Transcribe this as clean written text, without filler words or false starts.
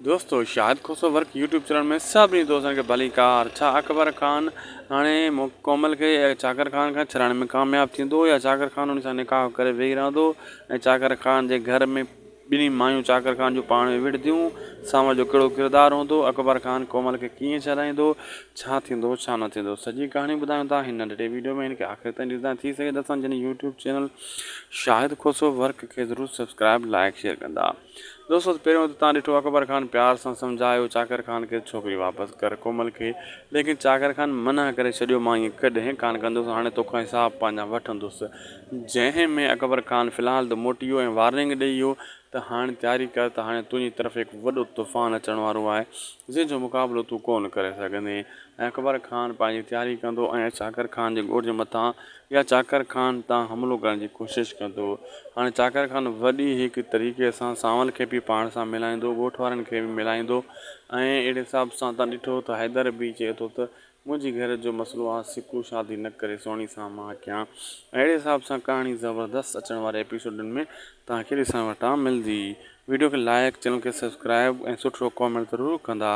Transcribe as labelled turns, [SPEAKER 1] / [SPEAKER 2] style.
[SPEAKER 1] دوستو Shahid Khoso work YouTube channel ۾ سڀني دوستن کي ڀليڪار ڇا اڪبر خان هاڻي ڪومل کي چاڪر خان کان ڇڏائڻ ۾ ڪامياب ٿيندو يا چاڪر خان ان سان نڪاح ڪري ويهي رهندو ۽ چاڪر خان جي گهر ۾ ٻنهي مايون چاڪر خان جون پاڻ ۾ وڙهنديون سانول جو ڪهڙو ڪردار هوندو اڪبر خان ڪومل کي ڪيئن ڇڏائيندو ڇا ٿيندو ڇا نه ٿيندو سڄي ڪهاڻي ٻڌايون ٿا هن ننڍڙي ويڊيو ۾ هن کي آخر تائين ڏسندا ٿي سگهي ته اسان جي YouTube channel Shahid Khoso work کي ضرور سبسڪرائب لائڪ شيئر ڪندا. دوستو پهريون ته تان ڏٺو اڪبر خان پيار سان سمجهايو چاڪر خان کي ڇوڪري واپس ڪر ڪومل کي ليڪن چاڪر خان منع ڪري ڇڏيو مان ائين ڪڏهن ڪانه ڪندس هاڻي توکان حساب پنهنجا وٺندس جنهن ۾ اڪبر خان في الحال ته موٽي ويو ۽ وارننگ ڏئي ويو ته هاڻي تياري ڪر ته هاڻي تنهنجي طرف هڪ وڏو طوفان اچڻ وارو آهي جنهن جو مقابلو تون ڪونه ڪري سگهندين ۽ اڪبر خان پنهنجي تياري ڪندو ۽ چاڪر خان جي ڳوٺ جي مٿان يا چاڪر خان تان حملو ڪرڻ جي ڪوشش ڪندو. هاڻي چاڪر خان وڏي هڪ طريقي سان سانول کي به پاڻ سان ملائيندو، ڳوٺ وارن کي به ملائيندو ۽ اهڙي حساب سان تان ڏٺو ته حيدر به چئي ٿو ته منهنجي گهر جو مسئلو آ سڪو شادي نه ڪري سهڻي سان مان ڪيان ۽ اهڙي حساب سان ڪهاڻي زبردست اچڻ واري ايپيسوڊن ۾ توهان کي ڏسڻ وٽان ملندي. ويڊيو کي لائيڪ چينل کي سبسڪرائب ۽ سٺو ڪامينٽ ضرور ڪندا.